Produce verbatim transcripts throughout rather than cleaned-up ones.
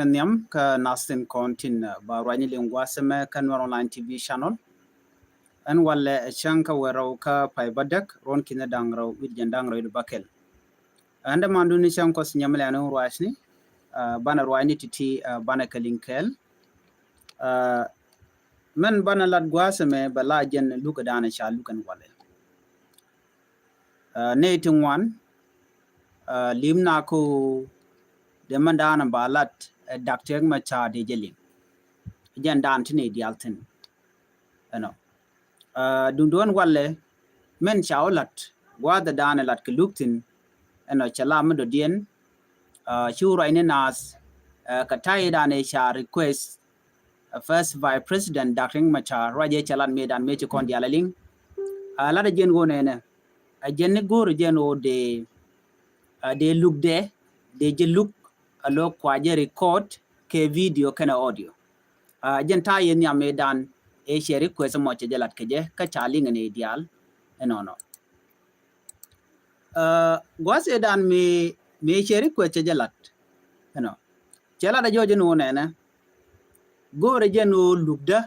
Nhiam kä nath tin kɔn tin ba ruacni liŋ gua̱a̱th ɛmɛ kä Nuɛr Online T V channel. Ɛn walɛ ɛ cäŋ kä wee rɛw kä pay bädäk ruɔ̱n ki̱ni da̱ŋ rɛw wi̱c jɛn da̱ŋ rɛw wi̱c bäkɛl. Ɛn dämandun ni cäŋ Kuɔth nyɛmɛ lɛ ni ruacni banɛ ruacni ti̱ti̱ banɛ kɛ liŋ kɛɛl. Mɛn banɛ lat gua̱a̱th ɛmɛ bɛ la jɛn luk ɛ da̱a̱n ɛ ca luk ɛn walɛ. Nɛy ti ŋuan, lim na ko dee mɛn da̱a̱n ba lat ɛ Dak Riek Machar dee jɛ liŋ. Jɛn da̱a̱n ti nɛy diaal thi̱n. Ɛnɔ. Duŋdu ɛn walɛ mɛn ca wä lat gua̱a̱th ɛ da̱a̱n ɛ lat kɛ luk thi̱n. Ɛnɔ cɛ la mi dɔ̱diɛn ci wä ruacni naath kɛ ta̱yɛ da̱a̱n ɛ ca request First Vice President Dak Riek Machar ruacɛ cɛ lat mëëdan mëë ci kɔn diaal ɛ liŋ. Lat ɛ jɛn ɣöö nɛnɛ ɛ jɛn ni go̱o̱r ɛ jɛn ɣöö dee dee lukdɛ dee jɛ luk a lo̱ kua jɛ record kɛ video kɛnɛ audio. Jɛn ta̱yɛ nhiam mëëdan ɛ cɛ request mɔ cɛ jɛ lat kɛ jɛ kä ca liŋ ɛ nɛy diaal. Ɛnɔnɔ. Gua̱a̱th ëëdan mëë mëë cɛ request cɛ jɛ lat. Ɛnɔ cɛ lat ɛ jɔ̱ɔ̱c ɛn ɣöö nɛnɛ go̱o̱rɛ jɛn ɣöö lukdä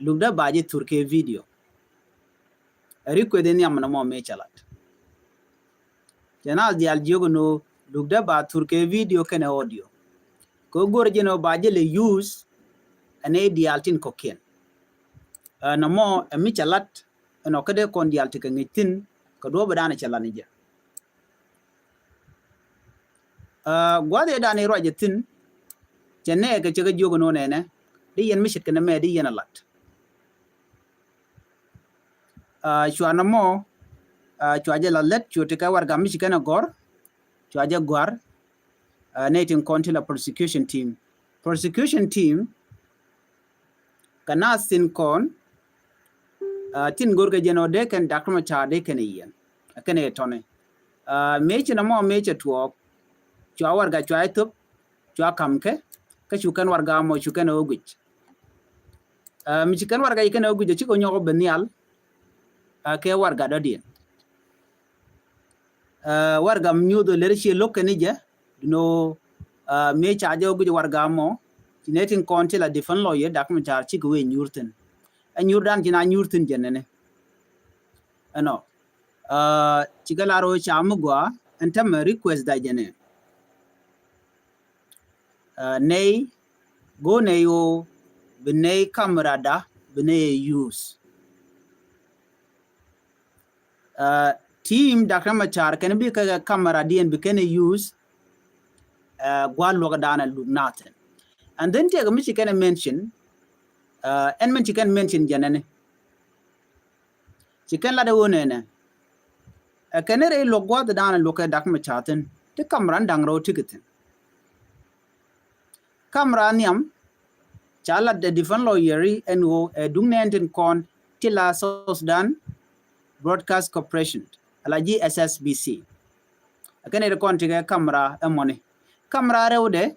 lukdä ba jɛ thur kɛ video. Ɛ request in nhiam nɔmɔ mëë cɛ lat. Cɛ naath diaal jiök ɛn ɣöö lukdä ba thur kɛ video kɛnɛ audio. Kɛ ɣöö go̱o̱rɛ jɛn ɣöö ba jɛ lɛ use ɛ nɛy diaal tin kɔ̱kiɛn. Nɔmɔ ɛ mi cɛ lat ɛnɔ kä dee kɔn diaal ti kɛ ŋi̱c thi̱n kɛ duɔ̱ɔ̱p ëëdan cɛ lat ni jɛ. Gua̱a̱th ëëdan ɛ ruacɛ thi̱n cɛ nɛɛkɛ cɛ kɛ jiök ɛn ɣöö nɛnɛ di yɛn mi ce̱tkɛ nɛmɛ di yɛn a lat. Cua nɔmɔ cua jɛ la lät cu ti kɛ warɛgak mi ci kɛn ɛ gɔ̱r cua jɛ gɔ̱r. Nɛy tin kɔn ti la prosecution team, prosecution team kɛ naath tin kɔn tin go̱rkɛ jɛn ɔ dee kɛn Dak Machar dee kɛn ɛ yiɛn ɛ kɛn ɛ tɔni. Mëë ci nɔmɔ mëë cɛ tuɔɔk cua warɛgak cua ɛ thop cua ka̱m kɛ kä cu kɛn warɛgak mɔ cu kɛn ɛ ɣä guic. Mi ci kɛn warɛgak ci kɛn ɛ ɣä guic ɛ cikɛ nyɔk ɔ ben nhial. Kɛ warɛgak dɔ̱diɛn warɛgak mi nyuuth ɔ lɛr ciɛ lo̱k kɛn i̱ jɛ. Duno mëë ca jɛ ɣä guic warɛgak mɔ ci nɛy tin kɔn ti la defense lawyer Dak Machar cikɛ wee nyuur thi̱n. Ɛ nyuurdan ci na nyuur thi̱n jɛ nɛnɛ. Ɛnɔ cikɛ lar ɣöö ca mi gɔaa ɛn tämɛ request da jɛ nɛ. Nɛy go̱o̱r nɛy ɣöö bi nɛy camera da bi nɛy use. Team Dak Machar kɛn bi kɛ camera diɛn bi kɛn use. Gua̱a̱th luɔk da̱a̱n a luk nath ɛn. And then tëëkɛ mi ci kɛn mention ɛn min ci kɛn mention jɛn ɛn. Ci kɛn lat ɛ ɣöö nɛnɛ ɛ kɛn rɛy luɔk gua̱a̱th da̱a̱n a luɔk kɛ Dak Machar thi̱n ti camera ni da̱ŋ rɛw ti kɛ thi̱n. Camera nhiam ca lat ɛ defense lawyer ɛn ɣöö ɛ duŋ nɛɛn tin kɔn ti la South Sudan Broadcast Corporation ala ji̱ S S B C. Ɛ kɛn rɛy kɔn ti kɛ camera ɛ mɔni camera rɛwdɛ.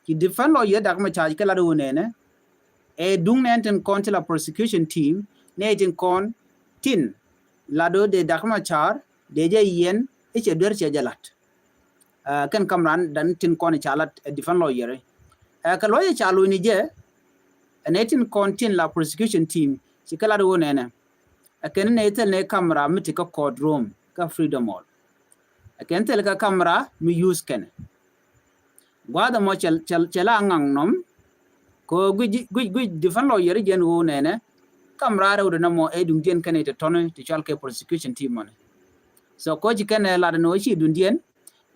Ci defense lawyer Dak Machar kɛ lat ɣöö nɛnɛ ɛ duŋ nɛɛn tin kɔn ti la prosecution team nɛy tin kɔn tin lat ɣöö dee Dak Machar dee jɛ yiɛn i̱ cɛ duer cɛ jɛ lat. Kɛn camera dan tin kɔn ca lat ɛ defense lawyer. Kɛ luɔc ca luny ni jɛ ɛ nɛy tin kɔn tin la prosecution team ci kɛ lat ɣöö nɛnɛ ɛ kɛn nɛy thil nɛy camera mi ti kä court room kä Freedom Hall. Ɛ kɛn thil kä camera mi use kɛn. Gua̱a̱th ɛmɔ cɛ la ŋaŋ nɔm. Kɛ guic guic guic defense lawyer jɛn ɣöö nɛnɛ camera rɛwdɛ nɔmɔ ɛ duŋdiɛn kɛn ɛ ti tɔni ti cɔal kɛ prosecution team mɔni. So kɔ ci kɛn ɛ lat ɛn ɣöö ci duŋdiɛn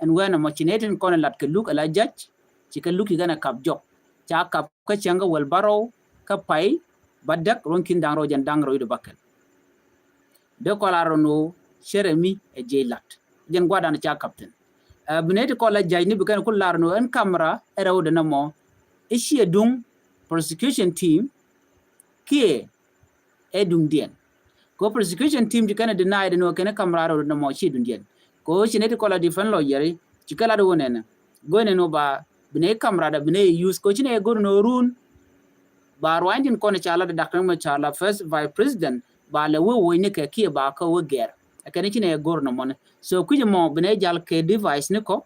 ɛn wɛn ɛmɔ ci nɛy tin kɔn ɛ lat kɛ luk ɛ la judge ci kɛ luk ci kɛn ɛ kap jɔk ca kap kä cäŋ kä wäl bärɔw kä pay bädäk ruɔ̱n ki̱n da̱ŋ rɛw jɛn da̱ŋ rɛw i̱ di bäkɛl. Dee kɔ lar ɛn ɣöö cɛ rɛ mi ɛ jiɛc lat jɛn gua̱dan ca kap thi̱n. Bi nɛy ti kɔ la judge ni bi kɛn ku lar ɛn ɣöö ɛn camera ɛ rɛwdɛ nɔmɔ i̱ ciɛ duŋ prosecution team kiɛ ɛ duŋdiɛn. Kɛ prosecution team ci kɛn ɛ deny ɛn ɣöö kɛn ɛ camera rɛwdɛ nɔmɔ ci duŋdiɛn. Kɛ ɣöö ci nɛy ti kɔ la defense lawyer ci kɛ lat ɣöö nɛnɛ go̱o̱r nɛn ɣöö ba bi nɛy camera da bi nɛy use kɛ ɣöö ci nɛy go̱o̱r ɛn ɣöö run ba ruany tin kɔn ca lat Dak Machar la first vice president ba lɛ wee woc ni kɛ kiɛ ba kä wee gɛr. Ɛ kɛn ci nɛy go̱o̱r nɔmɔni. So kui̱c ɛmɔ bi nɛy jal kɛ device ni kɔ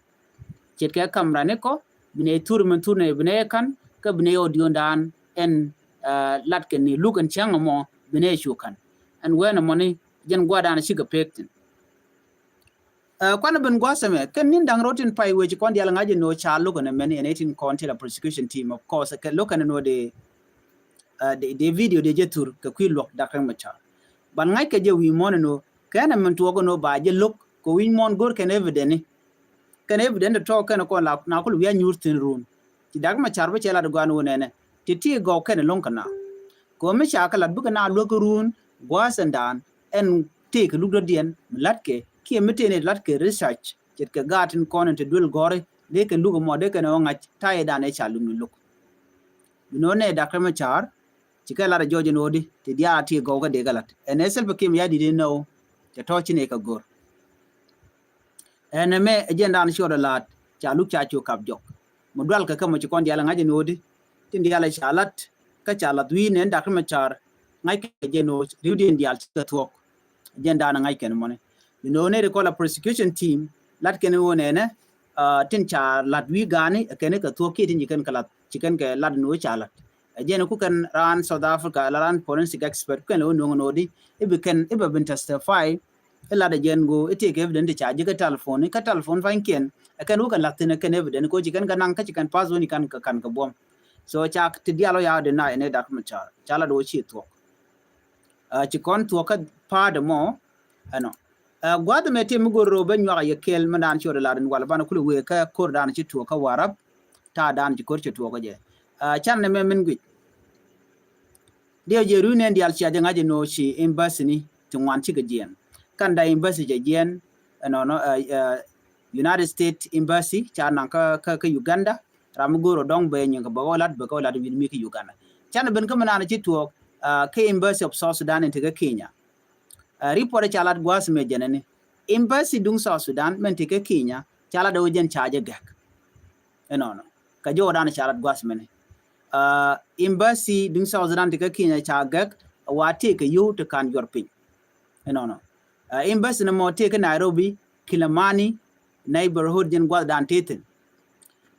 ce̱tkɛ camera ni kɔ Bi nɛ thur min thur nɛ bi nɛ kan kä bi nɛ ɔ diɔn dan ɛn lat kɛ ni luk ɛn cäŋ mɔ bi nɛ cu kan. Ɛn wɛn mɔni jɛn guadan cikɛ pek thin. Kuan bin guasɛ mɛ kɛn nin daŋ rot in pay weci kɔn dial ŋa̱c in nɔ ca luk ɛn mɛn ɛn tin kɔn ti la prosecution team, of course kɛ luk ɛn nɔ de de video de jɛ thur kɛ kui̱ luɔk Dak Riek Machar. Ban ŋa̱c kɛ jɛ wi̱i̱ mɔn in nɔ kɛn ɛmɛn tuɔk in nɔ ba jɛ luk kɛ wi̱i̱ mɔn go̱r kɛn evident ni. Kɛn evident tɔ kɛn kɔn la na kul wi̱i̱ a nyuur thin run. Ti Dak Machar bä cɛ lat guan wun ɛnɛ ti ti gɔw kɛn loŋ kɛ na. Kɛ mi ca kɛ lat bikɛ na luäk run gua̱a̱th ɛn daan ɛn tëëkɛ luk dɔ̱diɛn mi latkɛ kiɛ mi tëëni latkɛ research ce̱tkɛ gaat tin kɔn in te duel gɔ̱ri dee kɛ luk ɛmɔ dee kɛn ɛ ɣä ŋa̱c ta̱yɛ daan ɛ ca luk ni luk. Bi no̱o̱n nɛ Dak Riek Machar ci kɛ lat ɛ jɔɔc ɛn ɣöödi ti diaal a ti gɔw kä dee kɛ lat ɛn ɛ Salva Kiir Mayardit in nɔw cɛ tɔ̱ ci nɛ kɛ go̱r. Ɛn ɛmɛ ɛ jɛn daan ciɔt ɛ laat ca luk ca cu kap jɔk. Mi dual kɛ kä mɔ ci kɔn diaal ɛ ŋa̱c ɛn ɣöödi tin diaal ɛ ca lat kä ca lath wi̱i̱ nɛn Dak Riek Machar ŋa̱c kɛ jɛn ɣöö ri̱wdiɛn diaal ci kɛ thuɔ̱k. Ɛ jɛn daan ɛ ŋa̱c kɛn mɔni bi no̱o̱n nɛ ri kɔl a prosecution team lat kɛn ɣöö nɛnɛ tin ca lat wi̱i̱ gaani ɛ kɛn kɛ thuɔ̱k kiɛ tin ci kɛn kɛ lat ci kɛn kɛ lat ɛn ɣöö ca lat. Ɛ jɛn ku kɛn raan South Africa la raan forensic expert ku kɛn lɛ wä nuɔ̱ŋ nɔɔdi i̱ bi kɛn i̱ bɛ bin testify. I̱ lat ɛ jɛn go i̱ tëëk evident ti ca ji̱ kä telephone i̱ kä telephone pa̱nykiɛn ɛ kɛn wä kɛ lath thin ɛ kɛn evident ko ci kɛn kɛ naŋ kä ci kɛn pass wä ni kan kɛ kan kɛ buɔ̱m. So ca ti dial wä ya deny ni Dak Machar ca lat wä ci thuɔ̱k. Ci kɔn thuɔ̱k kä pa̱a̱t ɛmɔ ɛnɔ. Gua̱th ɛmɛ ti mi go̱r ro̱o̱ ben nyuak a yɛ kɛl mi daan ci wä di lat in wal banɛ kul wëë kä ko̱r daan ci tuɔ̱k kä Warap. Ta̱a̱ daan ci ko̱r ci tuɔ̱k kä jɛ. Can ni mɛ min guic. Diɛ jɛ run nɛn dial cia jɛ ŋa̱c jɛ no̱o̱ ci embassy ni ti ŋuan cikɛ jiɛn. Canada embassy jɛ jiɛn ɛnɔnɔ United States embassy ca naŋ kä kä Uganda. Ram mi go̱o̱r ɔ dɔ̱ŋ bɛ nyiŋ kɛ bɛ wä lat bɛ kɛ wä lat wi̱n mi kä Uganda. Can ben kä mi naan ci tuɔɔk kä embassy of South Sudan in ti kä Kenya. Report ca lat gua̱a̱th mɛ jɛn ɛni embassy duŋ South Sudan mɛn ti kä Kenya ca lat ɛ wä jɛn ca jɛ gɛk. Ɛnɔnɔ kɛ jɔwdan ca lat gua̱a̱th mɛni embassy duŋ South Sudan ti kä Kenya ca gɛk. Wa tëëkɛ yio̱w ti kan juɔr piny. Ɛnɔnɔ embassy ni mɔ tëëkɛ Nairobi, Kilimani neighborhood jɛn gua̱thdan tëë thi̱n.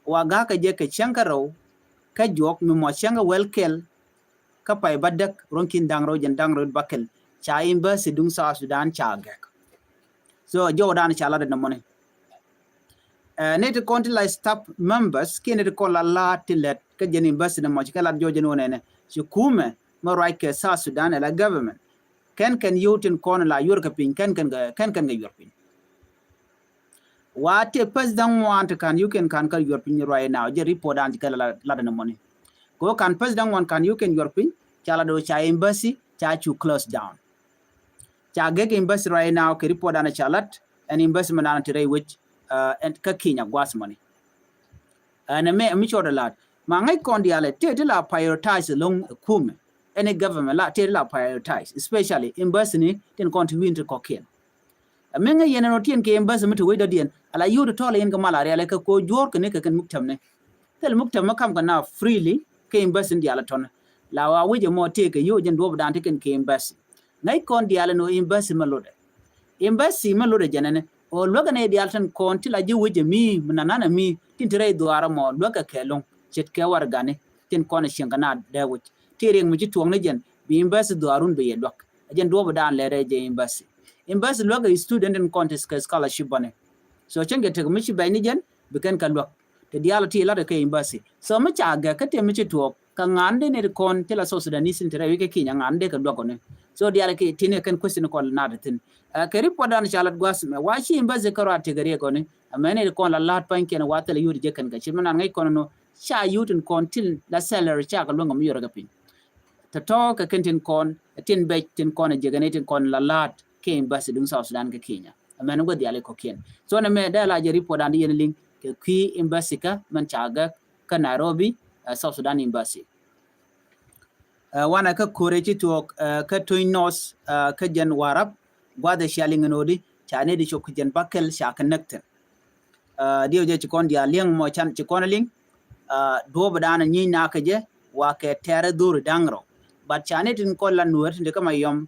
Wa ga̱kä jɛ kɛ cäŋ kä rɛw kä juɔk mi mɔ cäŋ kä wel kɛl. Kä pay ba däk ruɔ̱ŋ kin da̱ŋ rɛw jɛn da̱ŋ rɛw ba kɛl ca embassy duŋ South Sudan ca gɛk. So jɔwdan ca lat ɛn mɔni. Ni ti kɔn ti la staff members kiɛ ni ti kɔn la laat ti lɛt kä jɛn embassy ni mɔ ci kɛ lat jɔw jɛn wä nɛnɛ ci kumɛ mɛ ruac kɛ South Sudan ɛ la government. Kɛn kɛn yio̱w tin kɔn la yuɔr kɛ piny kɛn kɛn kɛn kɛn kɛ yuɔr piny. Wa tëë pɛth da̱ŋ ŋuan ti kan yio̱w kɛn kan kä yuɔr piny right now jɛ report dan ci kɛ la lat ɛn mɔni. Kɛ wä kan pɛth da̱ŋ ŋuan kan yio̱w kɛn yuɔr piny ca la do̱ ca embassy ca cu close down. Ca gɛk embassy right now kɛ report dan ca lat ɛn embassy mɛ dan ti rɛy wec kä Kenya gua̱a̱th mɔni. Ɛn ɛmɛ mi cɔɔdɛ la̱t ma ŋäc kɔn diaalɛ tëë ti la prioritize lo̱ŋ ɛ kumɛ. Ɛn ɛ government la tëë ti la prioritize especially embassy ni tin kɔn ti wi̱i̱n ti kɔ̱kiɛn. Ɛmɛ ŋäc yɛn ɛn ɔ tiɛn kɛ embassy mi ti wec dɔ̱diɛn ala yio̱w ti tɔ̱lɛ yɛn kɛ mal a rialɛ kɛ ko̱ juɔ̱ɔ̱r kɛ ni kɛ kɛn muktäm ni. Thil muktäm mi kam kɛ na freely kɛ embassy ni diaalɛ tɔ̱nɛ. La wa wec ɛmɔ tëë kɛ yio̱w jɛn duɔ̱ɔ̱p dan ti kɛn kɛ embassy. Ŋäc kɔn diaalɛ ni ɣöö embassy mɛ lotdɛ. Embassy mɛ lotdɛ jɛn ɛnɛ ɣöö luäkɛ nɛy diaal tin kɔn ti la ji̱ wec ɛ mi mi nanan ɛ mi tin ti rɛy dhuaar ɛmɔ luäkɛ kɛ lo̱ŋ ce̱tkɛ warɛgani tin kɔn ɛ cieŋ kɛ na dee wec ti riɛk mi ci tuɔɔk ni jɛn bi embassy dhuaarun bi yɛ luäk. Ɛ jɛn duɔ̱ɔ̱p dan lɛ rɛy jɛ embassy. Embassy luäkɛ student tin kɔn ti kɛ scholarship bäni. So cieŋ kɛ tek mi ci bɛc ni jɛn bi kɛn kɛ luäk. Ti diaal ti lat kɛ embassy. So mi ca gɛk kä ti mi ci tuɔɔk kɛ ŋa̱a̱n dee ni ti kɔn ti la South Sudanese in ti rɛy wi̱c kɛ Kenya ŋa̱a̱n dee kɛ luäk ɔni. So diaal kɛ ti ni kɛn question kɔn lat thi̱n. Kɛ report dan ca lat gua̱a̱th mɛ wa ci embassy kä ruaat ti kɛ riɛk ɔni. Ɛmɛ ni ti kɔn la la̱a̱t pa̱ny kiɛn wa thilɛ yut jɛ kɛn kɛ ci mi nan ŋäc kɔn nɔ ca yut in kɔn tin la salary ca kɛ luäŋ kɛ mi yɔrɛ kɛ piny. Tɔ̱tɔ̱ kɛ kɛn tin kɔn tin bɛc tin kɔn jɛ kɛn tin kɔn la la̱a̱t kɛ embassy duŋ South Sudan kɛ Kenya. Ɛmɛn gua̱th diaal ikɔ̱kiɛn. So nɛ mɛ dee la jɛ report an di yɛn liŋ kɛ kui̱ embassy kä mɛn ca gäk kä Nairobi, South Sudan embassy. Wanɛ kä ko̱rɛ ci tuɔɔk kä Tuny North kä jɛn Warap gua̱th ɛ cia liŋ in ɣöödi ca ni di cop kä jɛn bäkɛl ca kɛ näk thi̱n. Diɛw jɛ ci kɔn diaal liŋ mɔ can ci kɔn liŋ. Duɔ̱ɔ̱p dan nyieny na kä jɛ wa kɛ tɛɛrɛ dhori da̱ŋ rɔ. But ca ni tin kɔn la nueer tin ti kä Mayɔm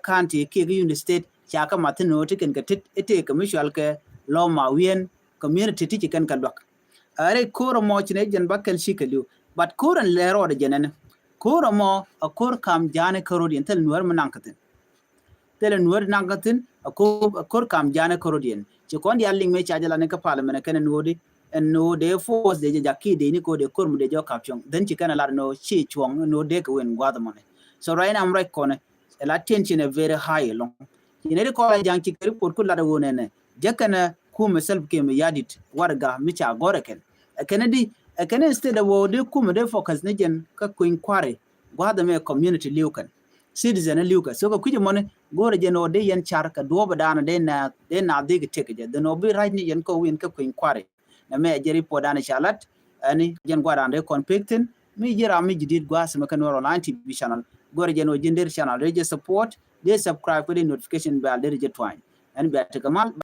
County kiɛ kä Unity State ca kä mathin nueer ti kɛn kɛ tit itek kɛ mi cual kɛ Lɔma Wiɛn community ti ci kɛn kɛ luäk. Ɛ rɛy ko̱r ɛmɔ ci nɛ jɛn ba kɛl ci kɛ li̱w. But ko̱r ɛn lɛ rɔɔdɛ jɛn ɛn. Ko̱r ɛmɔ a ko̱r kam ja̱a̱n kä ro̱d yɛn thil nuäär mi naŋ kä thi̱n. Thilɛ nuäär naŋ kä thi̱n a ko̱r kam ja̱a̱n kä ro̱d yɛn. Ci kɔn diaal liŋ mëë ca jɛ lat ni kä parliament kɛn nuäär di. Ɛn nuäär dee force dee jɛ jak ki dee ni ko̱r dee ko̱r mi dee jɛ kap cuɔ̱ŋ. Then ci kɛn a lat nuäär ci cuɔ̱ŋ nuäär dee kɛ wen gua̱th mɔnɛ. So right now I'm right kɔnɛ. Ɛ la tension ɛ very high ɛlɔ̱ŋ. Ci nɛ di kɔn a ja̱a̱ŋ ci kɛ report ku lat ɛ wen ɛnɛ. Jɛ kɛn ɛ kumɛ Salva Kiir Mayardit warɛga mi ca gɔ̱rɛ kɛn. Ɛ kɛn di ɛ kɛn instead ɛ wä dee kumɛ dee focus ni jɛn kä kui̱ny kua̱ri. Gua̱th ɛmɛ community li̱w kɛn. Citizen li̱w kɛn. So kɛ kui̱c ɛmɔni go̱rɛ jɛn ɔ dee yɛn car kɛ duɔ̱ɔ̱p ɛ daanɔ dee na dee na dhik tek jɛ. Then ɔ bi rac ni yɛn kɔ win kä kui̱ny kua̱ri. Nɛ mɛ jɛ report daanɔ ca lat. Ɛni jɛn gua̱th daanɔ dee kɔn pek thin. Mi ji̱ ram mi ji̱ di̱t gua̱th ɛmɛ kɛ Nuer Online T V channel. Go̱rɛ jɛn ɔ ji̱n der channel dee jɛ support. Dee subscribe kɛ dee notification bell dee jɛ twany. Ɛn bia tekɛ mal.